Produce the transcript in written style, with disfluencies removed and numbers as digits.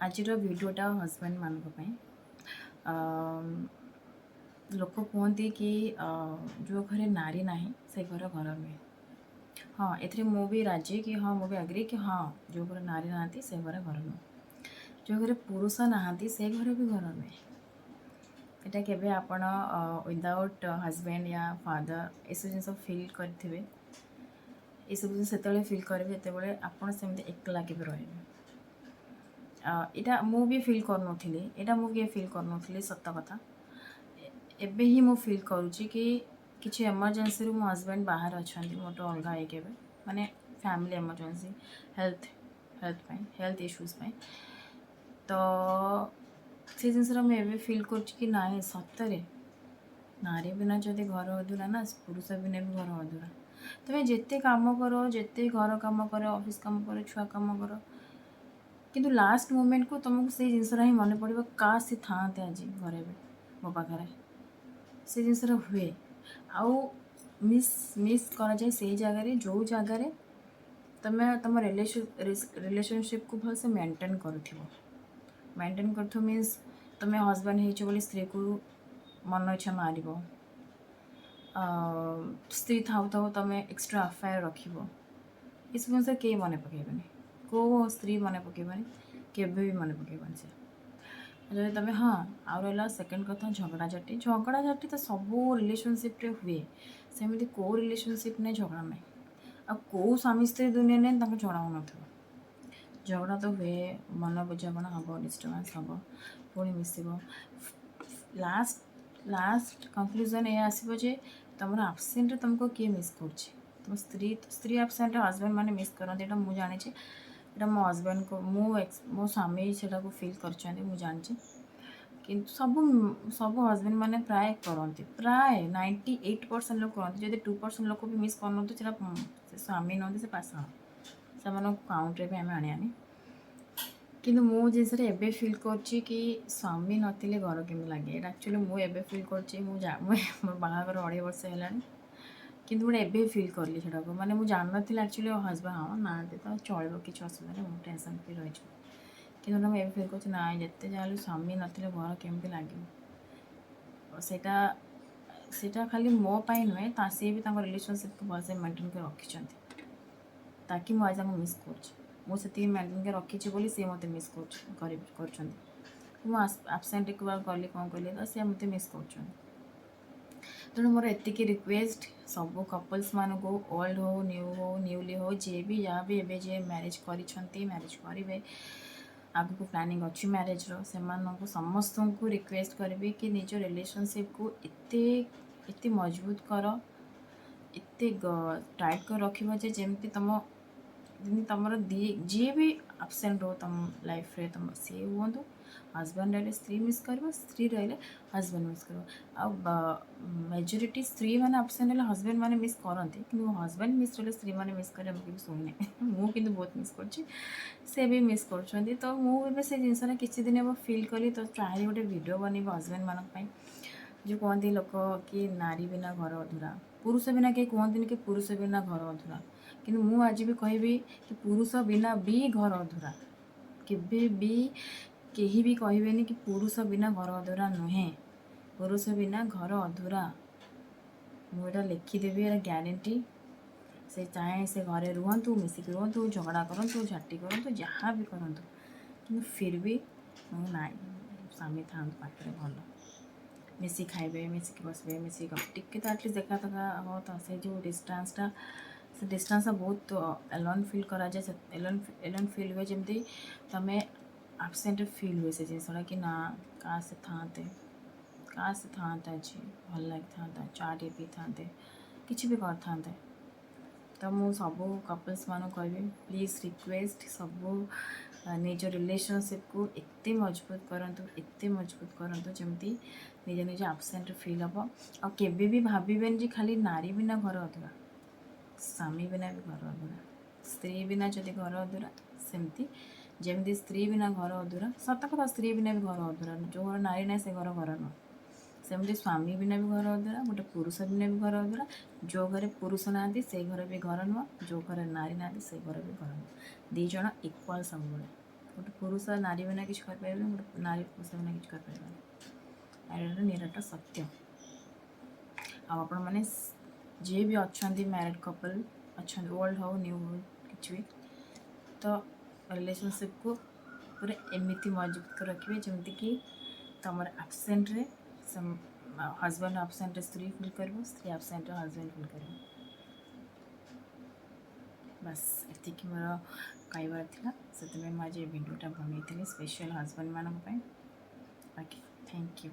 ଆଜିର ଭିଡ଼ିଓଟା ହଜବେଣ୍ଡମାନଙ୍କ ପାଇଁ। ଲୋକ କୁହନ୍ତି କି ଯେଉଁ ଘରେ ନାରୀ ନାହିଁ, ସେ ଘର ଘର ନୁହେଁ। ହଁ, ଏଥିରେ ମୁଁ ବି ରାଜି କି ହଁ, ମୁଁ ବି ଆଗ୍ରି କି ହଁ, ଯେଉଁ ଘରେ ନାରୀ ନାହାନ୍ତି, ସେ ଘରେ ଘର ନୁହେଁ। ଯେଉଁ ଘରେ ପୁରୁଷ ନାହାନ୍ତି, ସେ ଘରେ ବି ଘର ନୁହେଁ। ଏଇଟା କେବେ ଆପଣ ୱିଦାଉଟ୍ ହଜବେଣ୍ଡ ୟା ଫାଦର ଏସବୁ ଜିନିଷ ଫିଲ୍ କରିଥିବେ। ଏସବୁ ଜିନିଷ ସେତେବେଳେ ଫିଲ୍ କରିବେ, ଯେତେବେଳେ ଆପଣ ସେମିତି ଏକଲା କେବେ ରହିବେ। ଏଇଟା ମୁଁ ବି ଫିଲ୍ କରୁନଥିଲି। ଏଇଟା ମୁଁ କେବେ ଫିଲ୍ କରୁନଥିଲି, ସତ କଥା। ଏବେ ହିଁ ମୁଁ ଫିଲ୍ କରୁଛି କି କିଛି ଏମର୍ଜେନ୍ସିରୁ ମୋ ହଜବେଣ୍ଡ ବାହାରେ ଅଛନ୍ତି, ମୋଠୁ ଅଲଗା ହେଇକି ଏବେ, ମାନେ ଫ୍ୟାମିଲି ଏମର୍ଜେନ୍ସି, ହେଲ୍ଥ ପାଇଁ, ହେଲ୍ଥ ଇସ୍ୟୁଜ୍ ପାଇଁ। ତ ସେ ଜିନିଷଟା ମୁଁ ଏବେ ଫିଲ୍ କରୁଛି କି ନାଇଁ, ସତରେ ନାରୀ ବିନା ଯଦି ଘର ଅଧୁରା ନା, ପୁରୁଷ ବିନା ବି ଘର ଅଧୁରା। ତୁମେ ଯେତେ କାମ କର, ଯେତେ ଘର କାମ କର, ଅଫିସ୍ କାମ କର, ଛୁଆ କାମ କର, କିନ୍ତୁ ଲାଷ୍ଟ ମୋମେଣ୍ଟକୁ ତୁମକୁ ସେଇ ଜିନିଷଟା ହିଁ ମନେ ପଡ଼ିବ, କାଶ ସେ ଥାଆନ୍ତେ ଆଜି ଘରେ ଏବେ ମୋ ପାଖରେ। ସେ ଜିନିଷଟା ହୁଏ ଆଉ ମିସ୍ ମିସ୍ କରାଯାଏ ସେଇ ଜାଗାରେ, ଯେଉଁ ଜାଗାରେ ତୁମେ ତୁମ ରିଲେସନସିପ୍କୁ ଭଲସେ ମେଣ୍ଟେନ୍ କରୁଥିବ। ମେଣ୍ଟେନ୍ କରୁଥିବ ମିନ୍ସ ତୁମେ ହଜବେଣ୍ଡ ହେଇଛ ବୋଲି ସ୍ତ୍ରୀକୁ ମନ ଇଚ୍ଛା ମାରିବ, ସ୍ତ୍ରୀ ଥାଉ ଥାଉ ତୁମେ ଏକ୍ସଟ୍ରା ଆଫେୟାର ରଖିବ, ଏସବୁ ଜିନିଷ କେହି ମନେ ପକାଇବେନି। କେଉଁ ସ୍ତ୍ରୀ ମନେ ପକାଇବନି, କେବେ ବି ମନେ ପକାଇବନି ସେ। ଯଦି ତୁମେ, ହଁ, ଆଉ ରହିଲା ସେକେଣ୍ଡ କଥା, ଝଗଡ଼ାଝାଟି। ଝଗଡ଼ାଝାଟି ତ ସବୁ ରିଲେସନସିପ୍ରେ ହୁଏ। ସେମିତି କେଉଁ ରିଲେସନସିପ୍ ନାହିଁ ଝଗଡ଼ା ନାହିଁ, ଆଉ କେଉଁ ସ୍ୱାମୀ ସ୍ତ୍ରୀ ଦୁନିଆ ନାହିଁ ତାଙ୍କ ଝଗଡ଼ା ହେଉନଥିବ। ଝଗଡ଼ା ତ ହୁଏ, ମନ ବୁଝାମଣା ହେବ, ଡିଷ୍ଟର୍ବାନ୍ସ ହେବ, ପୁଣି ମିଶିବ। ଲାଷ୍ଟ ଲାଷ୍ଟ କନକ୍ଲୁଜନ୍ ଏଇଆ ଆସିବ ଯେ ତୁମର ଆବସେଣ୍ଟରେ ତୁମକୁ କିଏ ମିସ୍ କରୁଛି? ତୁମ ସ୍ତ୍ରୀ। ସ୍ତ୍ରୀ ଆବସେଣ୍ଟରେ ହଜବେଣ୍ଡ ମାନେ ମିସ୍ କରନ୍ତି, ଏଇଟା ମୁଁ ଜାଣିଛି। ଏଇଟା ମୋ ହଜବେଣ୍ଡକୁ ମୁଁ ମୋ ସ୍ୱାମୀ ସେଇଟାକୁ ଫିଲ୍ କରିଛନ୍ତି, ମୁଁ ଜାଣିଛି। କିନ୍ତୁ ସବୁ ସବୁ ହଜବେଣ୍ଡ ମାନେ ପ୍ରାୟ କରନ୍ତି। ପ୍ରାୟ 98% ଲୋକ କରନ୍ତି। ଯଦି 2% ଲୋକ ବି ମିସ୍ କରୁନଥିବେ, ସେଇଟା ସେ ସ୍ୱାମୀ ନୁହନ୍ତି, ସେ ପାଷାଣ। ସେମାନଙ୍କୁ କାଉଣ୍ଟରେ ବି ଆମେ ଆଣିବାନି। କିନ୍ତୁ ମୁଁ ଜିନିଷରେ ଏବେ ଫିଲ୍ କରୁଛି କି ସ୍ୱାମୀ ନଥିଲେ ଘର କେମିତି ଲାଗେ। ଏଇଟା ଆକ୍ଚୁଆଲି ମୁଁ ଏବେ ଫିଲ୍ କରୁଛି। ମୁଁ ମୋ ବାହାଘର 2.5 ବର୍ଷ ହେଲାଣି, କିନ୍ତୁ ମୁଁ ଏବେ ଫିଲ୍ କଲି ସେଟାକୁ। ମାନେ ମୁଁ ଜାଣିନଥିଲି ଆକ୍ଚୁଆଲି ହଜବେଣ୍ଡ ହଁ ନାହାନ୍ତି ତ ଚଳିବ, କିଛି ଅସୁବିଧା ନାହିଁ, ମୁଁ ଟେନସନ୍ ଫ୍ରି ରହିଯିବ। କିନ୍ତୁ ମୁଁ ଏବେ ଫିଲ୍ କରୁଛି, ନାଇଁ, ଯେତେ ଯାହା ହେଲେ ସ୍ୱାମୀ ନଥିଲେ ଘର କେମିତି ଲାଗିବ। ସେଇଟା ସେଇଟା ଖାଲି ମୋ ପାଇଁ ନୁହେଁ, ତା ସିଏ ବି ତାଙ୍କ ରିଲେସନସିପ୍କୁ ଭଲସେ ମେଣ୍ଟେନ୍ କରି ରଖିଛନ୍ତି, ତାକି ମୁଁ ଆଜି ତାଙ୍କୁ ମିସ୍ କରୁଛି। ମୁଁ ସେତିକି ମେଣ୍ଟେନ୍ କରି ରଖିଛି ବୋଲି ସିଏ ମୋତେ ମିସ୍ କରୁଛନ୍ତି। ମୁଁ ଆବସେଣ୍ଟ ଗଲି, କ'ଣ କଲି, ତ ସିଏ ମୋତେ ମିସ୍ କରୁଛନ୍ତି। ତେଣୁ ମୋର ଏତିକି ରିକ୍ୱେଷ୍ଟ ସବୁ କପଲ୍ସମାନଙ୍କୁ, ଓଲ୍ଡ ହଉ, ନ୍ୟୁ ହଉ, ନ୍ୟୁଲି ହଉ, ଯିଏ ବି ଯାହା ବି ଏବେ ଯିଏ ମ୍ୟାରେଜ୍ କରିଛନ୍ତି, ମ୍ୟାରେଜ୍ କରିବେ, ଆଗକୁ ପ୍ଲାନିଂ ଅଛି ମ୍ୟାରେଜ୍ର, ସେମାନଙ୍କୁ ସମସ୍ତଙ୍କୁ ରିକ୍ୱେଷ୍ଟ କରିବି କି ନିଜ ରିଲେସନସିପ୍କୁ ଏତେ ଏତେ ମଜବୁତ କର, ଏତେ ଟାଇଟ୍ କରି ରଖିବ ଯେ ଯେମିତି ତମର ଯିଏ ବି ଆବସେଣ୍ଟ ରହୁ ତମ ଲାଇଫ୍ରେ, ତମ ସିଏ ହୁଅନ୍ତୁ, ହଜବେଣ୍ଡ ରହିଲେ ସ୍ତ୍ରୀ ମିସ୍ କରିବ, ସ୍ତ୍ରୀ ରହିଲେ ହଜବେଣ୍ଡ ମିସ୍ କରିବ। ଆଉ ମେଜରିଟି ସ୍ତ୍ରୀ ମାନେ ଆବସେଣ୍ଟ ହେଲେ ହଜବେଣ୍ଡ ମାନେ ମିସ୍ କରନ୍ତି, କିନ୍ତୁ ହଜବେଣ୍ଡ ମିସ୍ ରହିଲେ ସ୍ତ୍ରୀ ମାନେ ମିସ୍ କରିବା ମୁଁ କେବେ ଶୁଣିନି। ମୁଁ କିନ୍ତୁ ବହୁତ ମିସ୍ କରୁଛି, ସେ ବି ମିସ୍ କରୁଛନ୍ତି। ତ ମୁଁ ଏବେ ସେ ଜିନିଷଟା କିଛି ଦିନ ହେବ ଫିଲ୍ କଲି, ତ ଚାହିଁଲି ଗୋଟେ ଭିଡ଼ିଓ ବନେଇବି ହଜବେଣ୍ଡ ମାନଙ୍କ ପାଇଁ। ଯେଉଁ କୁହନ୍ତି ଲୋକ କି ନାରୀ ବିନା ଘର ଅଧୁରା, ପୁରୁଷ ବିନା କେହି କୁହନ୍ତିନି କି ପୁରୁଷ ବିନା ଘର ଅଧୁରା। କିନ୍ତୁ ମୁଁ ଆଜି ବି କହିବି କି ପୁରୁଷ ବିନା ବି ଘର ଅଧୁରା। କେବେ ବି କେହି ବି କହିବେନି କି ପୁରୁଷ ବିନା ଘର ଅଧୁରା ନୁହେଁ। ପୁରୁଷ ବିନା ଘର ଅଧୁରା, ମୁଁ ଏଇଟା ଲେଖିଦେବି, ଏଇଟା ଗ୍ୟାରେଣ୍ଟି। ସେ ଚାହେଁ ସେ ଘରେ ରୁହନ୍ତୁ, ମିଶିକି ରୁହନ୍ତୁ, ଝଗଡ଼ା କରନ୍ତୁ, ଝାଟି କରନ୍ତୁ, ଯାହା ବି କରନ୍ତୁ, କିନ୍ତୁ ଫିର୍ ବି ମୁଁ ନାଇଁ, ସ୍ୱାମୀ ଥାଆନ୍ତୁ ପାଖରେ ଭଲ। ମିଶିକି ଖାଇବେ, ମିଶିକି ବସିବେ, ମିଶିକି ଟିକେ ତ ଆଟଲିଷ୍ଟ ଦେଖା ଦେଖା ହେବ। ତ ସେ ଯେଉଁ ଡିଷ୍ଟାନ୍ସଟା, ସେ ଡିଷ୍ଟାନ୍ସଟା ବହୁତ ଏଲୋନ୍ ଫିଲ୍ କରାଯାଏ। ସେ ଏଲୋନ୍ ଏଲୋନ୍ ଫିଲ୍ ହୁଏ, ଯେମିତି ତୁମେ ଆବସେଣ୍ଟ ଫିଲ୍ ହୁଏ ସେ ଜିନିଷଟା କି ନା, କାଶ ସେ ଥାଆନ୍ତେ, କାଶ ସେ ଥାଆନ୍ତେ ଆଜି, ଭଲ ଲାଗିଥାନ୍ତା, ଚା ଟିକେ ପିଇଥାନ୍ତେ, କିଛି ବି କରିଥାନ୍ତେ। ତ ମୁଁ ସବୁ କପଲ୍ସମାନଙ୍କୁ କହିବି, ପ୍ଲିଜ୍ ରିକ୍ୱେଷ୍ଟ, ସବୁ ନିଜ ରିଲେସନସିପ୍କୁ ଏତେ ମଜବୁତ କରନ୍ତୁ, ଏତେ ମଜବୁତ କରନ୍ତୁ, ଯେମିତି ନିଜ ନିଜ ଆବସେଣ୍ଟ ଫିଲ୍ ହେବ। ଆଉ କେବେ ବି ଭାବିବେନି ଯେ ଖାଲି ନାରୀ ବିନା ଘର ଅଧୁରା, ସ୍ୱାମୀ ବିନା ବି ଘର ଅଧୁରା। ସ୍ତ୍ରୀ ବିନା ଯଦି ଘର ଅଧୁରା, ସେମିତି ଯେମିତି ସ୍ତ୍ରୀ ବିନା ଘର ଅଧୁରା, ସତ କଥା, ସ୍ତ୍ରୀ ବିନା ବି ଘର ଅଧୁରା। ଯେଉଁ ଘର ନାରୀ ନାହିଁ, ସେ ଘର ଘର ନୁହଁ। ସେମିତି ସ୍ୱାମୀ ବିନା ବି ଘର ଅଧୁରା, ଗୋଟେ ପୁରୁଷ ବିନା ବି ଘର ଅଧୁରା। ଯେଉଁ ଘରେ ପୁରୁଷ ନାହାନ୍ତି, ସେଇ ଘର ବି ଘର ନୁହଁ। ଯେଉଁ ଘରେ ନାରୀ ନାହାନ୍ତି, ସେଇ ଘର ବି ଘର ନୁହଁ। ଦୁଇ ଜଣ ଇକ୍ୱାଲ୍ ସବୁବେଳେ। ଗୋଟେ ପୁରୁଷ ନାରୀ ବିନା କିଛି କରିପାରିବନି, ଗୋଟେ ନାରୀ ପୁରୁଷ ବିନା କିଛି କରିପାରିବନି। ଏଇଟା ନିରାଟ ସତ୍ୟ। ଆଉ ଆପଣମାନେ ଯିଏ ବି ଅଛନ୍ତି, ମ୍ୟାରିଡ଼ କପଲ୍ ଅଛନ୍ତି, ଓଲ୍ଡ ହଉ, ନ୍ୟୁ ହଉ, କିଛି ବି, ତ ରିଲେସନସିପ୍କୁ ପୁରା ଏମିତି ମଜବୁତ କରି ରଖିବେ ଯେମିତିକି ତୁମର ଆବସେଣ୍ଟରେ ସେ ହଜବେଣ୍ଡ ଆବସେଣ୍ଟରେ ସ୍ତ୍ରୀ ଫିଲ୍ କରିବ, ସ୍ତ୍ରୀ ଆବସେଣ୍ଟରେ ହଜବେଣ୍ଡ ଫିଲ୍ କରିବ। ବାସ୍, ଏତିକି ମୋର କହିବାର ଥିଲା। ସେଥିପାଇଁ ମୁଁ ଆଜି ଏ ଭିଡ଼ିଓଟା ବନେଇଥିଲି ସ୍ପେଶିଆଲ୍ ହଜବେଣ୍ଡମାନଙ୍କ ପାଇଁ। ବାକି thank you.